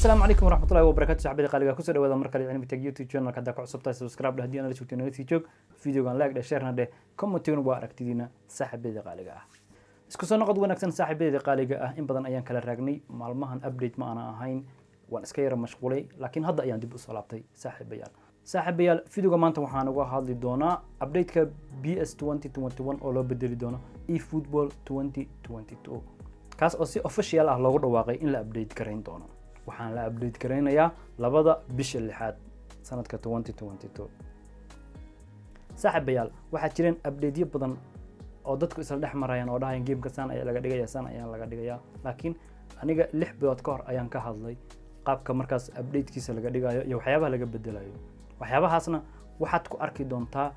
Asalaamu calaykum waraxmatullahi wabarakatu. Saxbada qaaliga, kusoo dhawaada mar kale Cilmi Tech YouTube channel. Haddaa ku cusubtahay, subscribe dheh. Haddii aan la joogto, nala sii joog. Videogan like dheh, share-na dheh, commentigana waa aragtidiina. Saaxiibada qaaliga ah, isku soo noqod wanaagsan. Saaxiibadeyda qaaliga ah, in badan ayaan kala raagnay maalmahan, update ma aana ahayn, waan iska yara mashquulay, laakiin hadda ayaan dib usoo laabtay. Saaxiibayaal, videoga maanta waxaan uga hadli doonaa updateka PES 2021 oo loo bedeli doono eFootball 2022, kaas oo si official ah loogu dhawaaqay in la update garayn doono. Waxaan la update garaynayaa 2-da bisha lixaad sanadka 2022. Saaxiibayaal, waxaa jireen updateyo badan oo dadku isla dhex marayaan oo dhahayaan gameka saan ayaa laga dhigaya, saan ayaa laga dhigayaa, laakiin aniga 6 bilood ka hor ayaan ka hadlay qaabka markaas updatekiisa laga dhigayo iyo waxyaabaha laga bedelayo. Waxyaabahaasna waxaad ku arki doontaa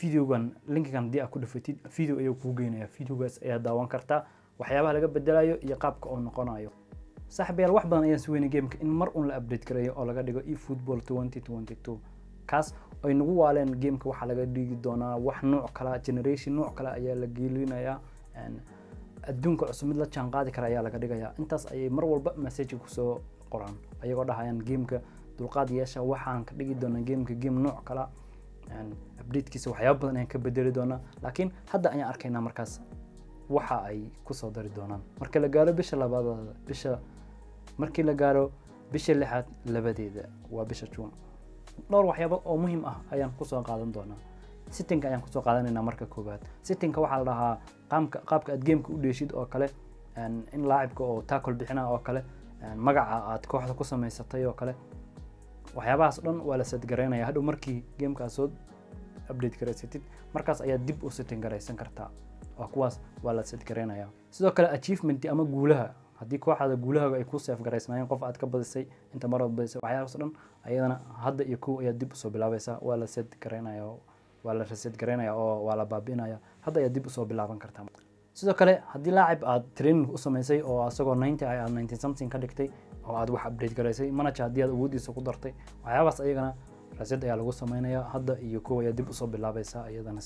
videogan. Linkigan haddii aad ku dhufatid, video ayuu kuu geynaya. Videogaas ayaa daawan kartaa waxyaabaha laga bedelayo iyo qaabka uu noqonayo. Saaxiibayaal, wax badan ayaan sugeynay gameka in mar un la update gareeyo oo laga dhigo eFootball 2022, kaas ay nagu waaleen. Gameka waxaa laga dhigi doonaa wax nooc kala, generation nooc kale ayaa la gelinayaa, adduunka cusub mid la jaan qaadi kara ayaa laga dhigayaa. Intaas ayay mar walba message kusoo qoraan, ayagoo dhahayaan gameka dulqaad yeesha, waxaan ka dhigi doonaa gameka game nooc kala, updatekiisa waxyaaba badan ayaan ka bedeli doonaa. Laakiin hadda ayaan arkaynaa markaas waxa ay kusoo dari doonaan marka la gaaro bisha labaad, bisha markii la gaaro bisha lixaad 2-deeda, waa bisha Juun. Dhowr waxyaabo oo muhiim ah ayaan kusoo qaadan doonaa. Settingka ayaan kusoo qaadanaynaa. Marka koowaad, settingka waxaa la dhahaa qaabka aad gameka u dheeshid oo kale, in laacibka oo tackle bixina oo kale, magaca aad kooxda ku samaysatay oo kale. Waxyaabahaas dhan waa la set garaynaya. Hadhow markii gameka aad soo update garaysatid, markaas ayaad dib u setting garaysan kartaa oo kuwaas waa la set garaynaya. Sidoo kale achievement ama guulaha, haddii kooxaada guulahaaga ay ku save garaysnaayeen, qof aad ka badisay, inta marood badisay, waxyaabahaas o dhan ayadana hadda iyo kow ayaad dib usoo bilaabaysaa. Waa la set garaynaya, waa la reset garaynaya oo waa la baabi'inaya. Hadda ayaad dib usoo bilaaban kartaa. Sidoo kale haddii laacib aad training u samaysay oo asagoo 90 aad 90 something ka dhigtay oo aad wax update garaysay, manager haddii aad awoodiisa ku dartay, waxyaabahaas ayagana reset ayaa lagu sameynaya. Hadda iyo kow ayaa dib usoo bilaabaysaa iyadana.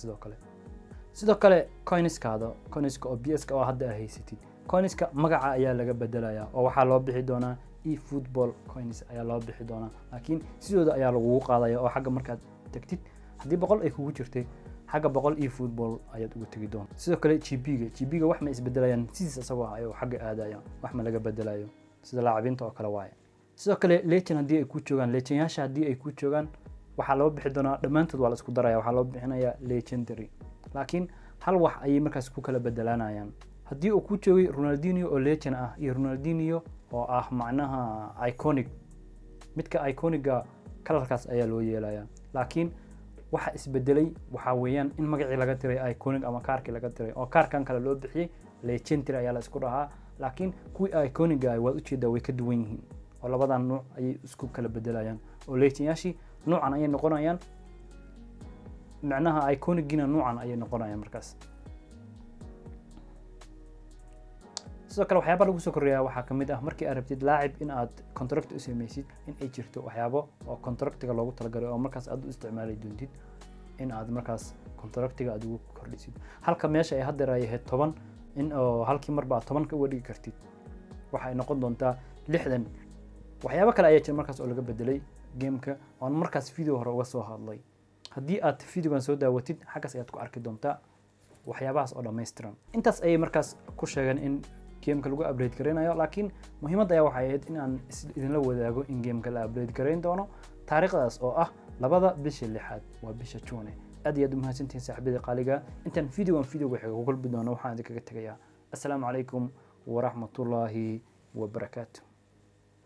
Sidoo kale coinskaada, coinska oo PES-ka oo hadda aad haysatid, coinska magaca ayaa laga bedelayaa oo waxaa loo bixi doonaa eFootball coins ayaa loo bixi doonaa, laakiin sidooda ayaa lagugu qaadaya oo xagga markaad tagtid, haddii 100 ay kugu jirtay, xagga 100 eFootball ayaad uga tegi doonta. Sidoo kale GP-ga, GP-ga wax ma isbedelayaan, sidiis isagoo ah ayuu xagga aadaya, wax ma laga bedelayo, sida laacabiinta oo kale waaye. Sidoo kale legend haddii ay ku joogaan, legendyaasha haddii ay ku joogaan, waxaa loo bixi doonaa, dhammaantood waa la isku daraya, waxaa loo bixinayaa legendary. Laakiin hal wax ayay markaas ku kala bedelaanayaan. Haddii uu ku joogay Ronaldinho oo legend ah iyo Ronaldinho oo ah macnaha iconic, midka iconiga colorkaas ayaa loo yeelayaa. Laakiin waxa isbedelay waxaa weeyaan in magacii laga tiray iconic ama kaarkii laga tiray oo kaarkan kale loo bixiyey legendary ayaa la isku dhahaa. Laakiin kuwii iconiga ah waad ujeedaa, way ka duwan yihiin oo labadan nuuc ayay isku kala bedelayaan, oo legendyaashii nuucan ayay noqonayaan, macnaha iconigina nuucan ayay noqonayaan markaas. Sidoo kale waxyaaba lagu soo kordhiyaa waxaa kamid ah markii aad rabtid laacib in aad contract u sameysid, in ay jirto waxyaabo oo contractiga loogu talagalay oo markaas aad u isticmaali doontid in aad markaas contractiga aad ugu kordhisid. Halka meesha ay haddeer ay ahayd 10, in oo halkii marba aad 10 ka uga dhigi kartid, waxay noqon doontaa 60. Waxyaabo kale ayaa jira markaas oo laga bedelay gameka oon markaas video hore uga soo hadlay. Haddii aad videogan soo daawatid, xaggaas ayaad ku arki doontaa waxyaabahaas oo dhammaystiran. Intaas ayay markaas ku sheegeen in gameka lagu update garaynayo, laakiin muhiimadda ayaa waxay ahayd in aan idinla wadaago in gameka la update garayn doono taariikhdaas oo ah 2-da bisha lixaad, waa bisha June. Aad iyo aad u mahadsantihiin, saaxiibada qaaliga. Intaan videogan videoga xiga ku kulmi doono, waxaan idinkaga tegayaa assalaamu calaykum waraxmatullaahi wabarakaatu.